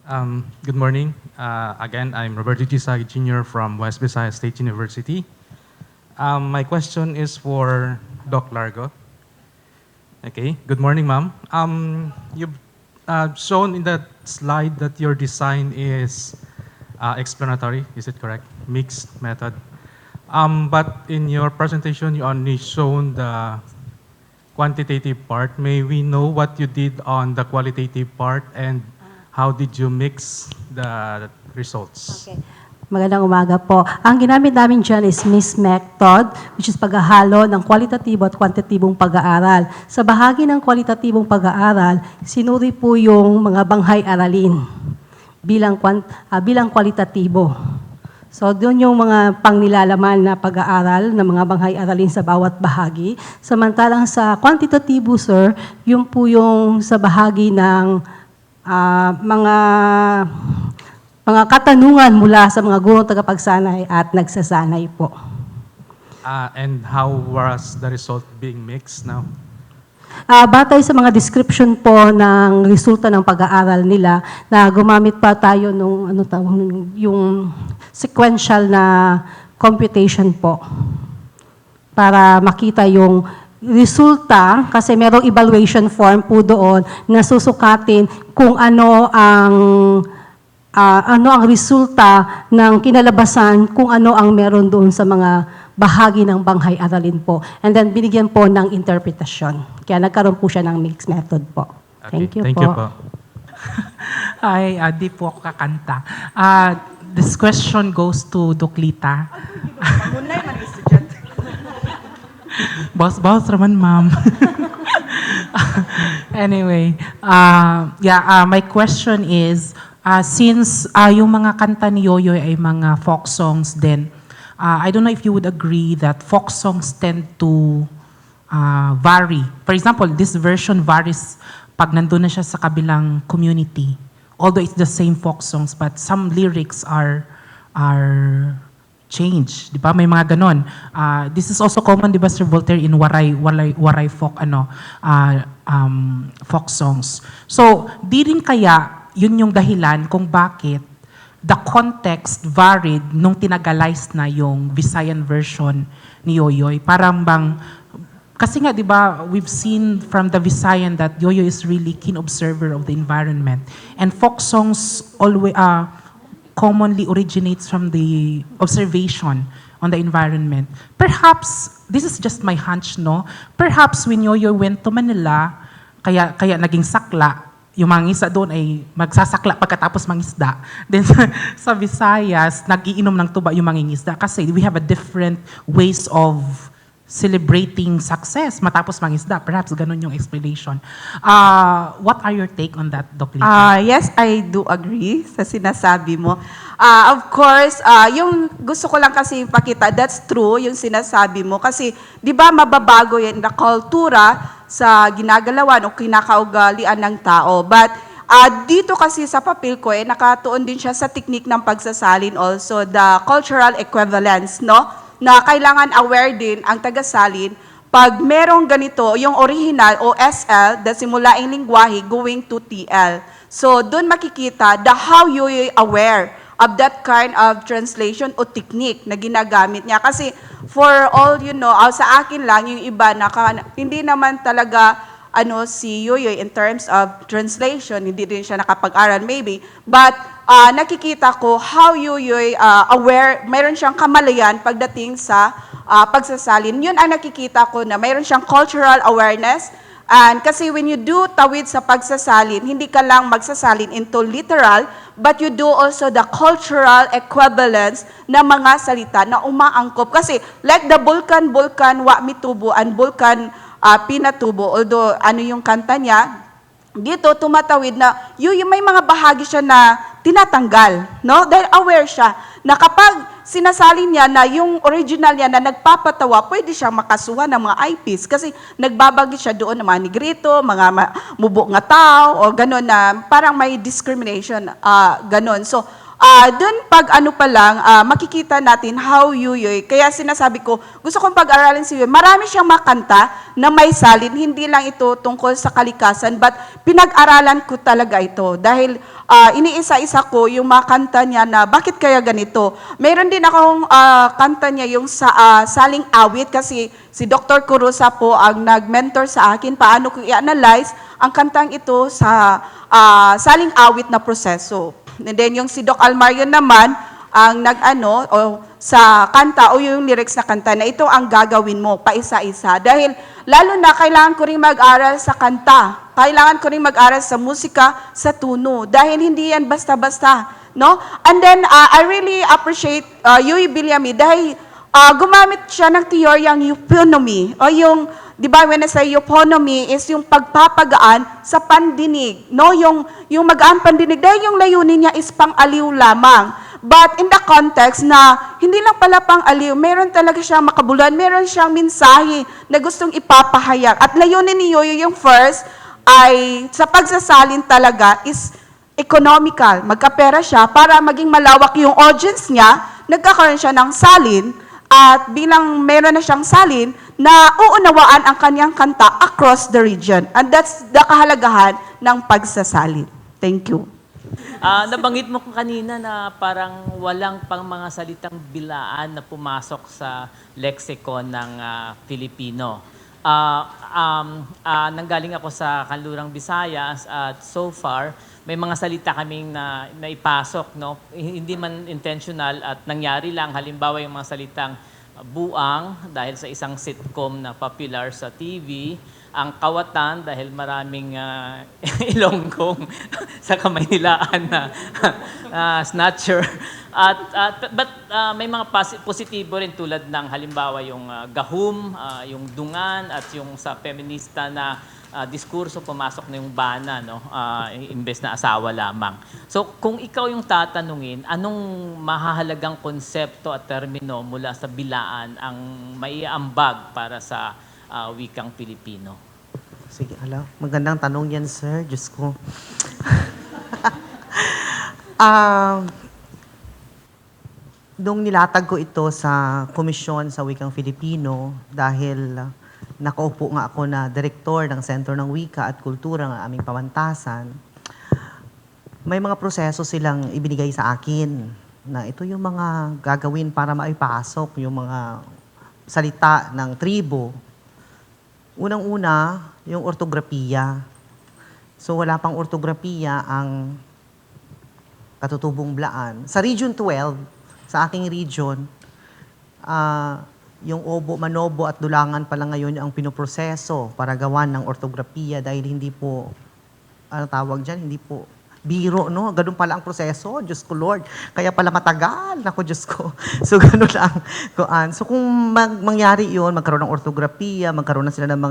Good morning. Again, I'm Roberto G. Saguit Jr. from West Visayas State University. My question is for Doc Largo. Okay, good morning, ma'am. You've shown in that slide that your design is explanatory, is it correct? Mixed method. But in your presentation, you only shown the quantitative part. May we know what you did on the qualitative part and how did you mix the results? Okay. Magandang umaga po. Ang ginamit namin dyan is mixed method, which is paghahalo ng kwalitatibo at kwantitatibong pag-aaral. Sa bahagi ng kwalitatibong pag-aaral, sinuri po yung mga banghay aralin bilang kwalitatibo. So doon yung mga pangnilalaman na pag-aaral ng mga banghay aralin sa bawat bahagi. Samantalang sa kwantitatibo, sir, yun po yung sa bahagi ng mga katanungan mula sa mga gurong tagapagsanay at nagsasanay po. And how was the result being mixed now? Batay sa mga description po ng resulta ng pag-aaral nila na gumamit pa tayo nung ano tawag nun, yung sequential na computation po para makita yung resulta kasi merong evaluation form po doon na susukatin kung ano ang resulta ng kinalabasan, kung ano ang meron doon sa mga bahagi ng banghay aralin po. And then binigyan po ng interpretasyon. Kaya nagkaroon po siya ng mixed method po. Okay, Thank you thank po. You po. Ay, di po ako kakanta. This question goes to Doc Lita. Pangunay man estudyante. Boss, boss raman, ma'am. Anyway, yeah, my question is, since yung mga kanta ni Yoyoy ay mga folk songs din, I don't know if you would agree that folk songs tend to vary. For example, this version varies pag nandun na siya sa kabilang community. Although it's the same folk songs, but some lyrics are change, 'di ba? May mga ganon. This is also common, 'di ba, Sir Voltaire, in Waray folk ano, folk songs. So, di rin kaya yun yung dahilan kung bakit the context varied nung tinagalize na yung Visayan version ni Yoyoy? Parang bang kasi nga, 'di ba, we've seen from the Visayan that Yoyoy is really keen observer of the environment. And folk songs always commonly originates from the observation on the environment. Perhaps, this is just my hunch, no? Perhaps when Yoyoy went to Manila, kaya naging sakla, yung mga isda doon ay magsasakla pagkatapos mangisda. Then sa Visayas, nagiinom ng tuba yung mga isda kasi we have a different ways of celebrating success matapos mangisda. Perhaps ganun yung explanation. What are your take on that, Doc Lita? Yes, I do agree sa sinasabi mo. Of course, yung gusto ko lang kasi ipakita, that's true, yung sinasabi mo. Kasi, di ba, mababago yan na kultura sa ginagalawan o kinakaugalian ng tao. But dito kasi sa papel ko, eh, nakatuon din siya sa technique ng pagsasalin also, the cultural equivalence, no? Na kailangan aware din ang tagasalin pag merong ganito, yung original o SL, the simulaing lingwahe, going to TL. So, doon makikita the how you aware of that kind of translation o technique na ginagamit niya. Kasi for all you know, sa akin lang, yung iba, naka, hindi naman talaga ano si Yoyoy in terms of translation, hindi din siya nakapag-aral maybe, but nakikita ko how Yoyoy aware, mayroon siyang kamalayan pagdating sa pagsasalin. Yun ang nakikita ko na mayroon siyang cultural awareness. And kasi when you do tawid sa pagsasalin, hindi ka lang magsasalin into literal, but you do also the cultural equivalence ng mga salita na umaangkop. Kasi like the Bulkan, Bulkan, Wa Mitubo, and Bulkan Pinatubo, although ano yung kanta niya, dito tumatawid na yung may mga bahagi siya na tinatanggal, no? Dahil aware siya na kapag sinasalin niya na yung original niya na nagpapatawa, pwede siyang makasuhan ng mga IPs kasi nagbabanggit siya doon ng mga negrito, mga mubo nga tao, o gano'n na parang may discrimination, gano'n. So, doon pag ano pa lang, makikita natin how Yoyoy, kaya sinasabi ko, gusto kong pag-aralin si Yoyoy, marami siyang makanta na may salin, hindi lang ito tungkol sa kalikasan, but pinag-aralan ko talaga ito dahil Iniisa-isa ko yung mga kanta niya na bakit kaya ganito. Meron din akong kanta niya yung sa Saling Awit kasi si Dr. Kurusa po ang nag-mentor sa akin paano ko i-analyze ang kantang ito sa saling awit na proseso. And then yung si Doc Almario naman ang nag-ano o sa kanta o yung lyrics na kanta na ito ang gagawin mo paisa-isa dahil lalo na kailangan ko ring mag-aral sa kanta. Kailangan ko ring mag-aral sa musika, sa tuno dahil hindi yan basta-basta, no? And then I really appreciate Yoyoy Villame dahil gumamit siya ng teoryang euphony o yung, 'di ba, when I say euphony is yung pagpapagaan sa pandinig, no? Yung magaan pandinig dahil yung layunin niya is pang-aliw lamang. But in the context na hindi lang pala pang-aliw, meron talaga siyang makabuluhan, meron siyang mensahe na gustong ipapahayag. At layunin ni Yoyoy yung first ay sa pagsasalin talaga is economical. Magkapera siya para maging malawak yung audience niya, nagkakaroon siya ng salin at bilang meron na siyang salin, na uunawaan ang kanyang kanta across the region. And that's the kahalagahan ng pagsasalin. Thank you. Nabanggit mo kanina na parang walang pang mga salitang bilaan na pumasok sa lexicon ng Filipino. Nanggaling ako sa Kanlurang Visayas at so far may mga salita kaming na naipasok, no, hindi man intentional at nangyari lang. Halimbawa, yung mga salitang buang dahil sa isang sitcom na popular sa TV, ang kawatan dahil maraming Ilonggong sa Kamaynilaan na snatcher. At but may mga positibo rin tulad ng halimbawa yung gahum, yung dungan at yung sa feminista na diskurso, pumasok na yung bana, no, imbes na asawa lamang. So kung ikaw yung tatanungin, anong mahahalagang konsepto at termino mula sa bilaan ang maiambag para sa wikang Pilipino? Sige, ala. Magandang tanong yan, sir. Diyos ko. Nung nilatag ko ito sa Komisyon sa Wikang Filipino, dahil nakaupo nga ako na direktor ng Sentro ng Wika at Kultura ng aming pamantasan, may mga proseso silang ibinigay sa akin na ito yung mga gagawin para maipasok yung mga salita ng tribo. Unang-una, yung ortografiya. So wala pang ortografiya ang katutubong Blaan. Sa Region 12, sa aking region, yung Obo, Manobo at Dulangan pa lang ngayon ang pinoproseso para gawan ng ortografiya dahil hindi po, ano tawag dyan, hindi po biro, no? Ganun pala ang proseso, Diyos ko Lord. Kaya pala matagal, naku Diyos ko. So, ganun lang. Kuan. So, kung mangyari yun, magkaroon ng ortografiya, magkaroon na sila ng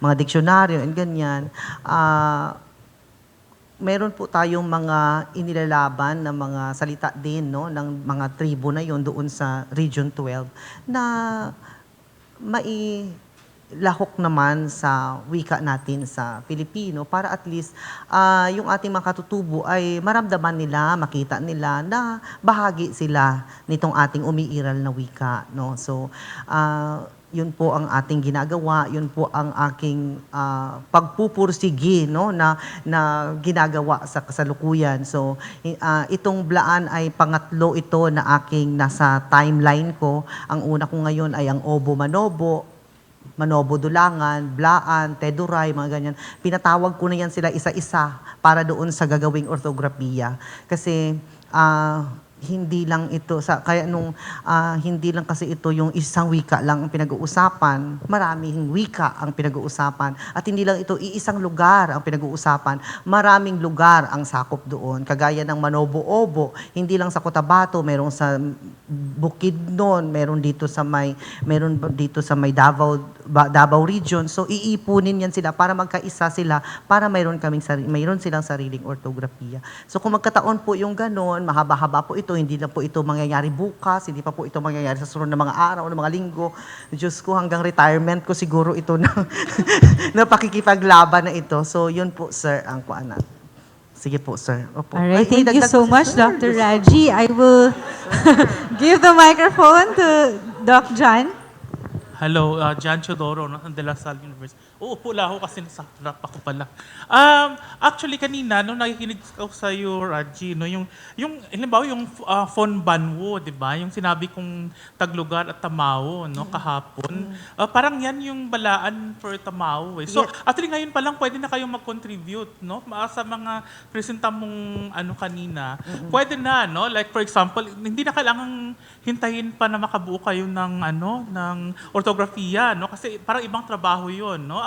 mga diksyonaryo and ganyan, meron po tayong mga inilalaban na mga salita din, no, ng mga tribo na yon doon sa Region 12 na mailahok naman sa wika natin sa Filipino para at least yung ating mga katutubo ay maramdaman nila, makita nila na bahagi sila nitong ating umiiral na wika, no? So, yun po ang ating ginagawa, yun po ang aking pagpupursigi, no, na na ginagawa sa kasalukuyan. So, itong Blaan ay pangatlo ito na aking nasa timeline ko. Ang una ko ngayon ay ang Obo Manobo, Manobo Dulangan, Blaan, Teduray, mga ganyan. Pinatawag ko na yan sila isa-isa para doon sa gagawing ortografiya. Kasi hindi lang ito sa kaya nung hindi lang kasi ito yung isang wika lang ang pinag-uusapan, maraming wika ang pinag-uusapan at hindi lang ito iisang lugar ang pinag-uusapan, maraming lugar ang sakop doon. Kagaya ng Manobo-Obo, hindi lang sa Cotabato, meron sa Bukidnon, meron dito sa may Davao Davao region. So iipunin yan sila para magkaisa sila para mayroon silang sariling ortografiya. So kung magkataon po yung ganon, mahaba-haba po ito, hindi lang po ito mangyayari bukas, hindi pa po ito mangyayari sa sunod na mga araw, na mga linggo. Diyos ko, hanggang retirement ko siguro ito na, na pakikipaglaban na ito. So yun po, sir, ang kuan natin. Sige po, sir. Opo. All right, Ay, may thank you dagdag so pa si much, sir. Dr. Raji. I will give the microphone to Doc John. Hello, John Chodoro, no, de La Salle University. Uupo lang ako kasi nasa harap ako pala. Actually, kanina, nung nakikinig ako sa iyo, Raji, no, yung, halimbawa, yung Von Banwo, di ba? Yung sinabi kong taglugar at Tamao, no, kahapon. Parang yan yung balaan for Tamao, eh. So, actually, ngayon pa lang, pwede na kayong mag-contribute, no? Sa mga presenta mong ano kanina, pwede na, no? Like, for example, hindi na kailangang hintayin pa na makabuo kayo ng ano, ng ortografiya, no? Kasi parang ibang trabaho 'yon, no?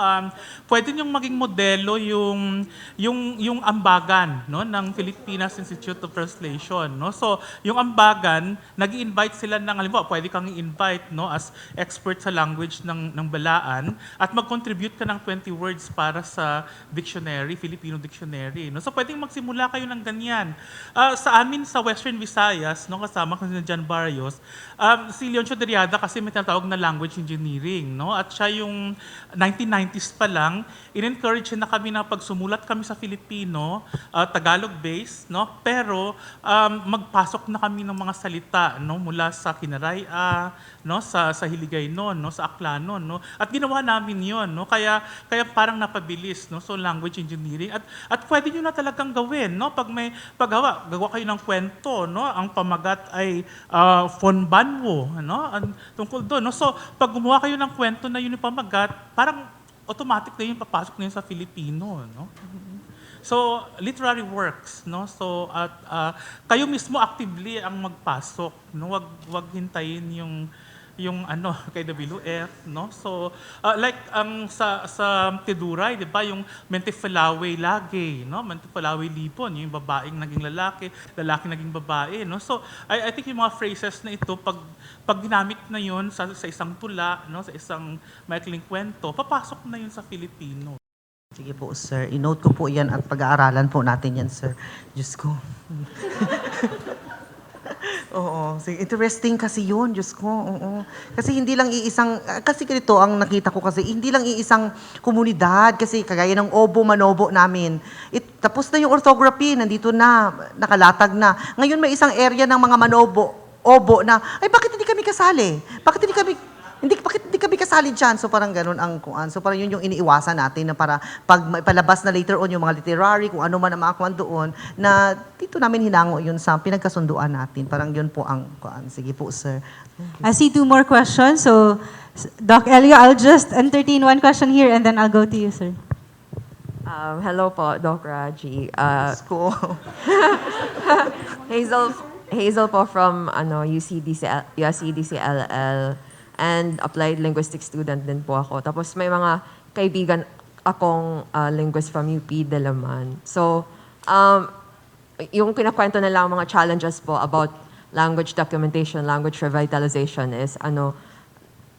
Pwede niyong maging modelo yung ambagan, no, ng Pilipinas Institute of Translation, no? So, yung ambagan, nag-invite sila ng, halimbawa, pwede kang i-invite, no, as expert sa language ng Balaan at mag-contribute ka ng 20 words para sa dictionary, Filipino dictionary, no? So, pwedeng magsimula kayo ng ganyan. Sa amin sa Western Visayas, no, kasama ko si John Barrios, si Leoncio Deriada kasi may tinatawag na language engineering, no? At siya yung 1990s pa lang, in-encourage na kami na pag sumulat kami sa Filipino, Tagalog-based, no? Pero magpasok na kami ng mga salita, no, mula sa Kinaray-a, no, sa Hiligaynon, no, sa Aklanon, no? At ginawa namin 'yon, no? Kaya kaya parang napabilis, no? So language engineering at pwede niyo na talagang gawin, no? Pag may paggawa, gawa kayo ng kwento, no? Ang pamagat ay Von Banwo, no? Ang tungkol doon, no? So pag gumawa kayo ng kwento na yun yung pamagat, parang automatic na yun papasok na yun sa Filipino, no? So, literary works, no? So, at kayo mismo actively ang magpasok, no? Wag hintayin yung ano kay WF, no? So, like ang sa Teduray, 'di ba, yung Mentefalawe lagi, no? Mentefalawe lipon, yung babaeng naging lalaki, lalaki naging babae, no? So, I think yung mga phrases na ito, pag ginamit na yun sa isang tula, no, sa isang maikling kwento, papasok na yun sa Filipino. Sige po, sir. I-note ko po yan at pag-aaralan po natin yan, sir. Diyos ko. Oo. Sige, interesting kasi yun, Diyos ko. Oo. Kasi hindi lang iisang, kasi ganito ang nakita ko kasi, hindi lang iisang komunidad, kasi kagaya ng Obo Manobo namin. Tapos na yung orthography, nandito na, nakalatag na. Ngayon may isang area ng mga Manobo, Obo na, "Ay, bakit hindi kami kasali? Bakit hindi kami kasali dyan?" So parang ganun ang kuan. So parang yun yung iniiwasan natin na para pag maipalabas na later on yung mga literary, kung ano man ang mga kuan doon, na dito namin hinango yun sa pinagkasunduan natin. Parang yun po ang kuan. Sige po, sir. I see two more questions. So, Doc Elio, I'll just entertain one question here and then I'll go to you, sir. Hello po, Doc Raji. Diyos ko. Hazel po from ano, UCDC, UCDCLL and applied linguistics student din po ako. Tapos may mga kaibigan akong linguist from UP Diliman. So, yung kinakwento nila ang mga challenges po about language documentation, language revitalization is ano,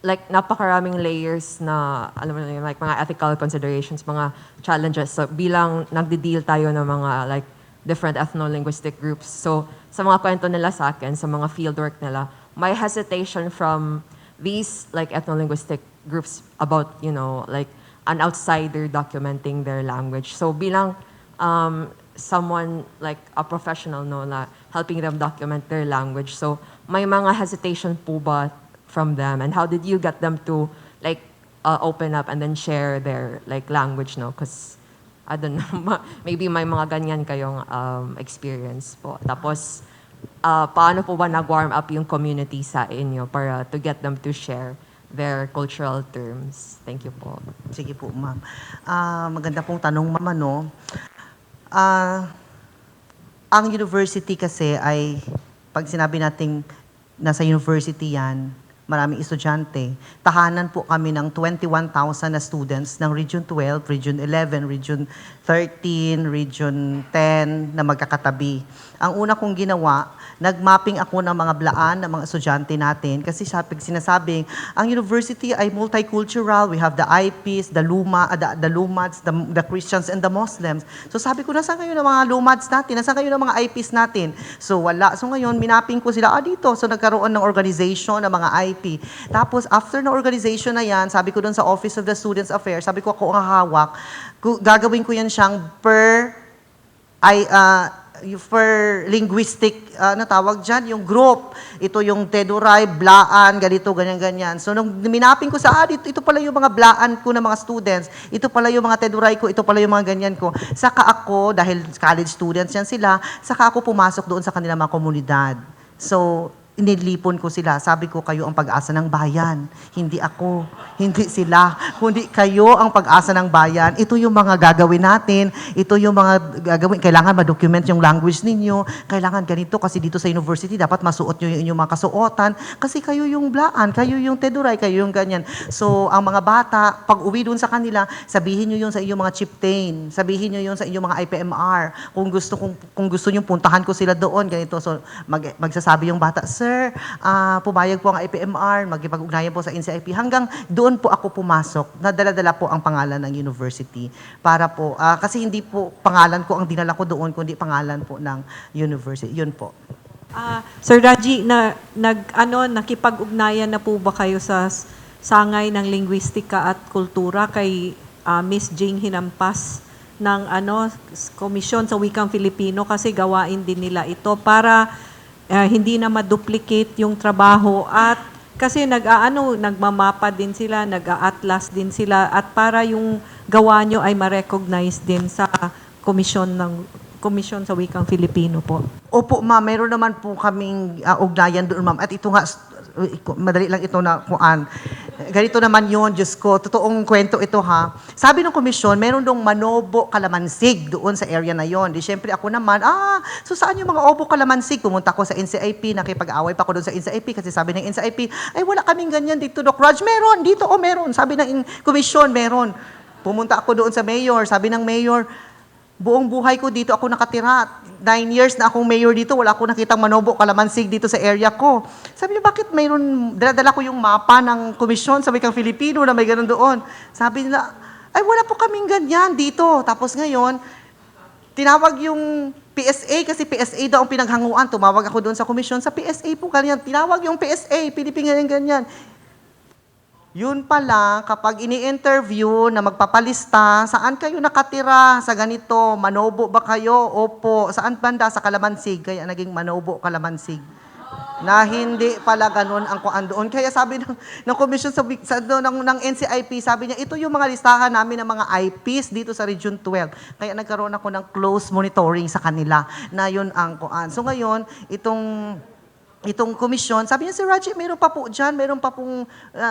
like napakaraming layers na alam mo na yun, like mga ethical considerations, mga challenges. So bilang nagde-deal tayo ng mga like different ethno-linguistic groups. So sa mga kwento nila sa akin, sa mga fieldwork nila, may hesitation from these like ethno-linguistic groups about, like an outsider documenting their language. So bilang someone like a professional, no, na helping them document their language. So may mga hesitation po ba from them, and how did you get them to like open up and then share their like language, no? Because I don't know, maybe may mga ganyan kayong experience po. Tapos paano po ba nag-warm up yung community sa inyo para to get them to share their cultural terms? Thank you po. Sige po, ma'am. Maganda pong tanong, ma'am, ano? Ang university kasi ay, pag sinabi nating nasa university yan, maraming estudyante. Tahanan po kami ng 21,000 na students ng Region 12, Region 11, Region 13, Region 10 na magkakatabi. Ang una kong ginawa, nag-mapping ako ng mga blaan ng mga estudyante natin kasi sabi, sinasabing ang university ay multicultural. We have the IPs, the Lumads, the Christians, and the Muslims. So sabi ko, "Nasaan kayo ng mga Lumads natin? Nasaan kayo ng mga IPs natin?" So wala. So ngayon, minapping ko sila, dito. So nagkaroon ng organization ng mga IP. Tapos after ng organization na yan, sabi ko doon sa Office of the Students Affairs, sabi ko, "Ako ang hawak. Gagawin ko yan siyang per ay for linguistic, ano tawag dyan, yung group. Ito yung Teduray, Blaan, ganito, ganyan, ganyan. So, nung minapping ko sa, dito, ito pala yung mga Blaan ko na mga students, ito pala yung mga Teduray ko, ito pala yung mga ganyan ko. Saka ako, dahil college students yan sila, saka ako pumasok doon sa kanilang mga komunidad. So, inilipon ko sila. Sabi ko, "Kayo ang pag-asa ng bayan. Hindi ako, hindi sila, kundi kayo ang pag-asa ng bayan. Ito yung mga gagawin natin. Ito yung mga gagawin. Kailangan ma-document yung language ninyo. Kailangan ganito kasi dito sa university, dapat masuot nyo yung inyong mga kasuotan. Kasi kayo yung Blaan, kayo yung Teduray, kayo yung ganyan." So, ang mga bata, pag uwi dun sa kanila, sabihin nyo yun sa inyong mga chieftain, sabihin nyo yun sa inyong mga IPMR. Kung gusto nyo puntahan ko sila doon, ganito. So, magsasabi yung bata, "Sir, pumayag po ang IPMR, magkipag-ugnayan po sa NCIP." Hanggang doon po ako pumasok, nadala-dala po ang pangalan ng university. Para po, kasi hindi po pangalan ko ang dinala ko doon, kundi pangalan po ng university. Yun po. Sir Raji, na nag ano nakipag-ugnayan na po ba kayo sa Sangay ng Lingwistika at Kultura kay Miss Jing Hinampas ng ano Komisyon sa Wikang Filipino, kasi gawain din nila ito, para hindi na ma-duplicate yung trabaho at kasi nag-aano, nagmamapa din sila, nag-a-atlas din sila, at para yung gawa nyo ay ma-recognize din sa Komisyon sa Wikang Filipino po? Opo, ma'am. Meron naman po kaming ugnayan doon, ma'am. At ito nga, madali lang ito na kuan. Ganito naman yun, Diyos ko. Totoong kwento ito, ha. Sabi ng komisyon, meron dong Manobo Kalamansig doon sa area na yon. Di syempre ako naman, so saan yung mga Obo Kalamansig? Pumunta ako sa NCIP, nakipag-away pa ako doon sa NCIP kasi sabi ng NCIP, "Ay, wala kaming ganyan dito, Doc Raj." "Meron, dito, oh, meron." Sabi ng komisyon, meron. Pumunta ako doon sa mayor, sabi ng mayor, "Buong buhay ko dito ako nakatira. 9 years na akong mayor dito, wala akong nakitang Manobo Kalamansig dito sa area ko." Sabi niya, "Bakit mayroon?" Dala-dala ko yung mapa ng Komisyon sa Wikang Filipino na may ganun doon. Sabi nila, "Ay, wala po kaming ganyan dito." Tapos ngayon, tinawag yung PSA kasi PSA daw ang pinaghanguan. Tumawag ako doon sa komisyon, sa PSA po ganyan. Tinawag yung PSA, Pilipin ganyan, ganyan. Yun pala, kapag ini-interview na magpapalista, "Saan kayo nakatira sa ganito? Manobo ba kayo?" "Opo." "Saan banda?" "Sa Kalamansig." Kaya naging Manobo Kalamansig. Na hindi pala ganun ang kuan doon. Kaya sabi ng commission sa doon, ng NCIP, sabi niya, "Ito yung mga listahan namin ng mga IPs dito sa Region 12." Kaya nagkaroon ako ng close monitoring sa kanila na yun ang kuan. So ngayon, itong komisyon, sabi niya, "Si Raji, meron pa po dyan, meron pa pong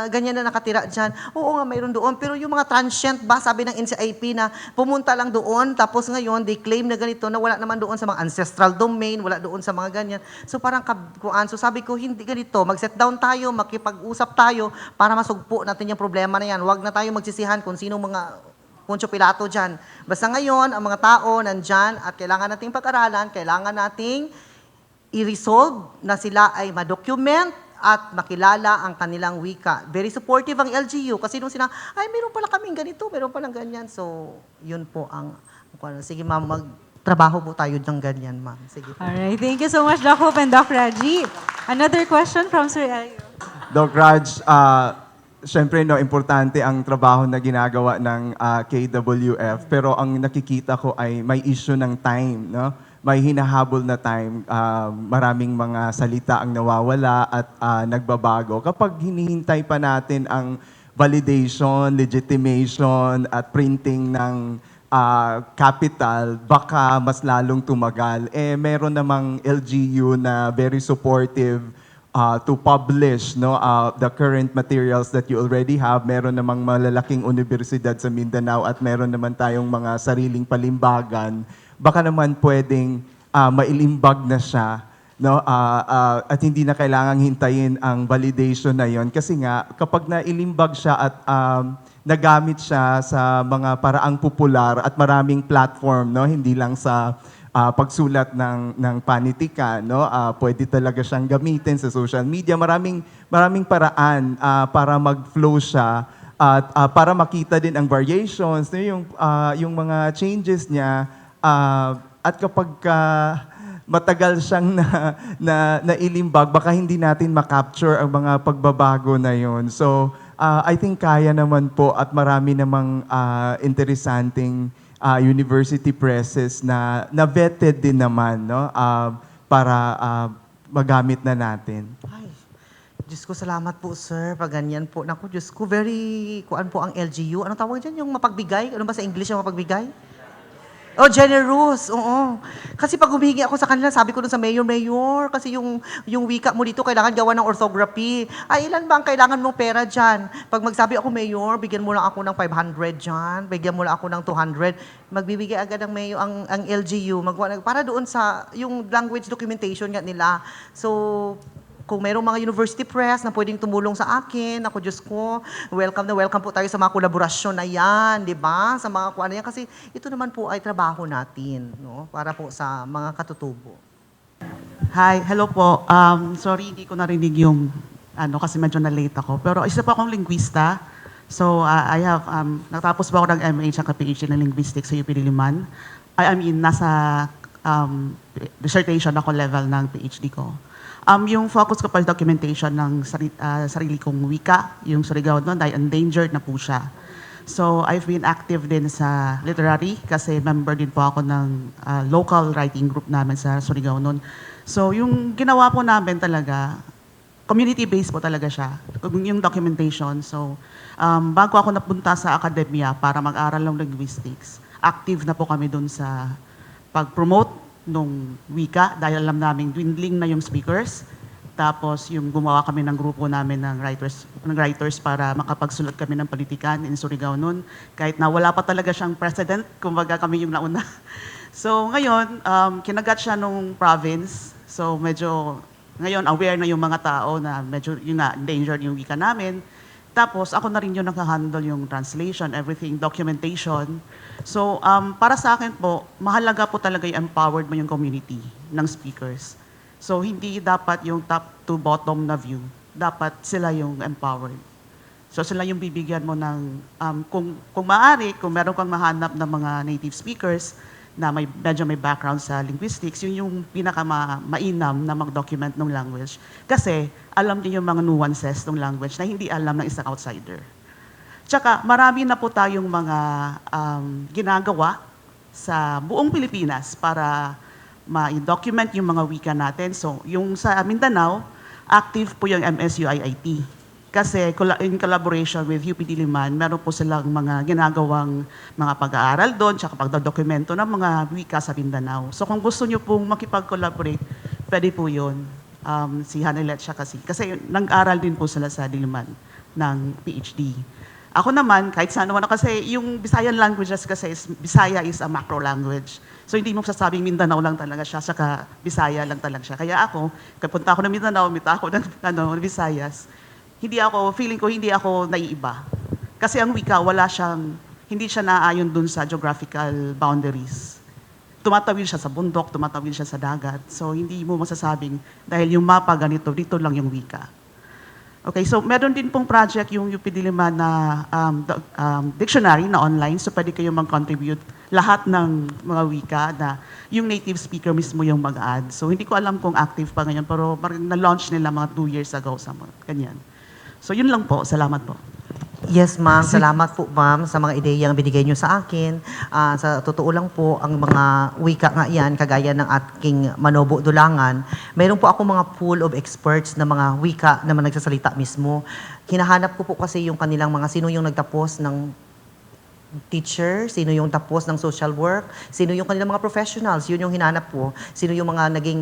ganyan na nakatira dyan." "Oo nga, meron doon. Pero yung mga transient ba," sabi ng NCIP, na pumunta lang doon, tapos ngayon, they claim na ganito, na wala naman doon sa mga ancestral domain, wala doon sa mga ganyan. So parang kuan. So sabi ko, "Hindi ganito, mag-set down tayo, makipag-usap tayo para masugpo natin yung problema na yan. Huwag na tayo magsisihan kung sino mga Poncio Pilato dyan. Basta ngayon, ang mga tao nandyan at kailangan nating pag-aralan, kailangan nating i-resolve na sila ay ma-document at makilala ang kanilang wika." Very supportive ang LGU kasi nung sila, "Ay, meron pala kaming ganito, meron palang ganyan." So, yun po ang, ano, sige ma'am, magtrabaho po tayo ng ganyan, ma'am. Sige po. All right. Thank you so much, Doc Hope and Doc Raji. Another question from Sir Elio. Doc Raj, syempre no, importante ang trabaho na ginagawa ng KWF, pero ang nakikita ko ay may issue ng time, no? May hinahabol na time, maraming mga salita ang nawawala at nagbabago. Kapag hinihintay pa natin ang validation, legitimation at printing ng capital, baka mas lalong tumagal. Eh, meron namang LGU na very supportive to publish, no, the current materials that you already have. Meron namang malalaking universidad sa Mindanao at meron naman tayong mga sariling palimbagan. Baka naman pwedeng mailimbag na siya, no, at hindi na kailangang hintayin ang validation na yon kasi nga kapag nailimbag siya at nagamit siya sa mga paraang popular at maraming platform, no, hindi lang sa pagsulat ng panitikan, no, pwede talaga siyang gamitin sa social media, maraming maraming paraan para mag-flow siya at para makita din ang variations, no, yung mga changes niya, at kapag matagal siyang na nailimbag, baka hindi natin ma-capture ang mga pagbabago na yon. So, I think kaya naman po at marami namang interesanteng university presses na vetted din naman, no, para magamit na natin. Ay, Diyos ko, salamat po, sir. Pag ganyan po. Naku, Diyos ko, very, kuan po ang LGU. Anong tawag dyan? Yung mapagbigay? Ano ba sa English yung mapagbigay? Oh, generous. Oo. Kasi pag humihingi ako sa kanila, sabi ko dun sa mayor, "Mayor, kasi yung wika mo dito, kailangan gawa ng orthography." "Ay, ilan ba ang kailangan mong pera dyan?" Pag magsabi ako, "Mayor, bigyan mo lang ako ng 500 dyan, bigyan mo lang ako ng 200," magbibigay agad ang mayor, ang LGU, magawa, para doon sa, yung language documentation nga nila. So, kung merong mga university press na pwedeng tumulong sa akin, ako, Diyos ko, welcome na welcome po tayo sa mga kolaborasyon na yan, di ba? Sa mga kuan na yan. Kasi ito naman po ay trabaho natin, no? Para po sa mga katutubo. Hi, hello po. Sorry, hindi ko narinig yung ano kasi medyo na late ako. Pero isa po akong linguista. So, I have natapos po ako ng MA at PhD ng linguistics sa UP Diliman. I mean, nasa dissertation ako level ng PhD ko. Yung focus ko pa is documentation ng sarili kong wika, yung Surigao noon, dahil endangered na po siya. So, I've been active din sa literary kasi member din po ako ng local writing group namin sa Surigao noon. So, yung ginawa po namin talaga, community-based po talaga siya, yung documentation. So, bago ako napunta sa akademya para mag-aral ng linguistics, active na po kami dun sa pag-promote nung wika dahil alam namin dwindling na yung speakers. Tapos yung gumawa kami ng grupo namin ng writers para makapagsulat kami ng politikan in Surigao noon. Kahit na wala pa talaga siyang president, kumbaga kami yung nauna. So ngayon, kinagat siya nung province. So medyo ngayon aware na yung mga tao na medyo yun nga, endangered yung wika namin. Tapos ako na rin yung naka-handle yung translation, everything, documentation. So para sa akin po, mahalaga po talaga yung empowered mo yung community ng speakers. So hindi dapat yung top to bottom na view. Dapat sila yung empowered. So sila yung bibigyan mo ng, kung maaari, kung meron kang mahanap ng mga native speakers na may, medyo may background sa linguistics, yun yung pinaka mainam na mag-document ng language. Kasi alam niyo yung mga nuances ng language na hindi alam ng isang outsider. Tsaka marami na po tayong mga ginagawa sa buong Pilipinas para ma-document yung mga wika natin. So, yung sa Mindanao, active po yung MSU-IIT. Kasi in collaboration with UP Diliman, meron po silang mga ginagawang mga pag-aaral doon, tsaka pagdodokumento ng mga wika sa Mindanao. So kung gusto nyo pong makipag-collaborate, pwede po yun. Si Hanelet siya kasi. Kasi nag-aral din po sila sa Diliman ng PhD. Ako naman, kahit saan naman ako, kasi yung Visayan languages kasi, Bisaya is a macro language. So hindi mo sasabing Mindanao lang talaga siya, saka Bisaya lang talaga siya. Kaya ako, kapunta ako ng Mindanao, mita ako ng ano, Visayas, hindi ako, feeling ko hindi ako naiiba. Kasi ang wika, wala siyang, hindi siya naaayon dun sa geographical boundaries. Tumatawid siya sa bundok, tumatawid siya sa dagat. So hindi mo masasabing, dahil yung mapa ganito, dito lang yung wika. Okay, so meron din pong project yung UP Diliman na dictionary na online. So pwede kayo mag-contribute lahat ng mga wika na yung native speaker mismo yung mag-add. So hindi ko alam kung active pa ngayon, pero parang na-launch nila mga 2 years ago sa mga ganyan. So yun lang po. Salamat po. Yes, ma'am. Salamat po, ma'am, sa mga ideyang binigay niyo sa akin. Sa totoo lang po, ang mga wika nga yan, kagaya ng aking Manobo Dulangan, mayroon po ako mga pool of experts na mga wika na mga nagsasalita mismo. Hinahanap ko po kasi yung kanilang mga sino yung nagtapos ng teacher, sino yung tapos ng social work, sino yung kanilang mga professionals, yun yung hinanap ko. Sino yung mga naging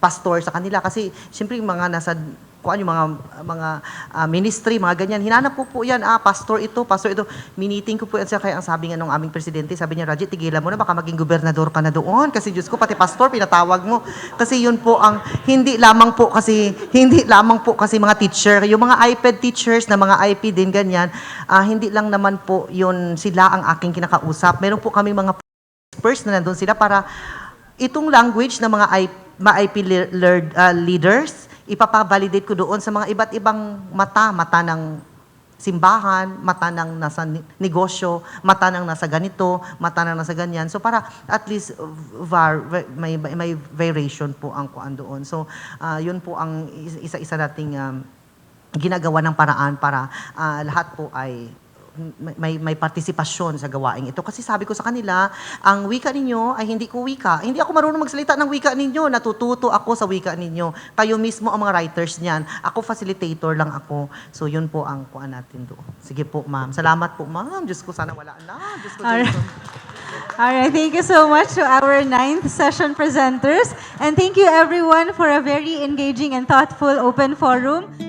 pastor sa kanila kasi siyempre yung mga nasa kuan yung mga ministry, mga ganyan. Hinanap ko po yan, pastor ito, pastor ito. Miniting ko po yan siya, kaya ang sabi nga ng aming presidente, sabi niya, "Raji, tigilan mo na, baka maging gobernador ka na doon. Kasi Diyos ko, pati pastor, pinatawag mo." Kasi yun po ang, hindi lamang po kasi mga teacher, yung mga IPED teachers na mga IP din, ganyan, hindi lang naman po yun sila ang aking kinakausap. Meron po kami mga experts na nandun sila para itong language ng mga IP leaders, ipapa-validate ko doon sa mga iba't ibang mata, mata ng simbahan, mata ng nasa negosyo, mata ng nasa ganito, mata ng nasa ganyan. So para at least may variation po ang kuan doon. So yun po ang isa-isa nating ginagawa ng paraan para lahat po ay may partisipasyon sa gawaing ito. Kasi sabi ko sa kanila, ang wika ninyo ay hindi ko wika. Hindi ako marunong magsalita ng wika ninyo. Natututo ako sa wika ninyo. Kayo mismo ang mga writers niyan. Ako, facilitator lang ako. So yun po ang kuan natin doon. Sige po, ma'am. Salamat po, ma'am. Diyos ko, sana wala na. Diyos ko, All right. Jason. All right, thank you so much to our ninth session presenters. And thank you, everyone, for a very engaging and thoughtful open forum.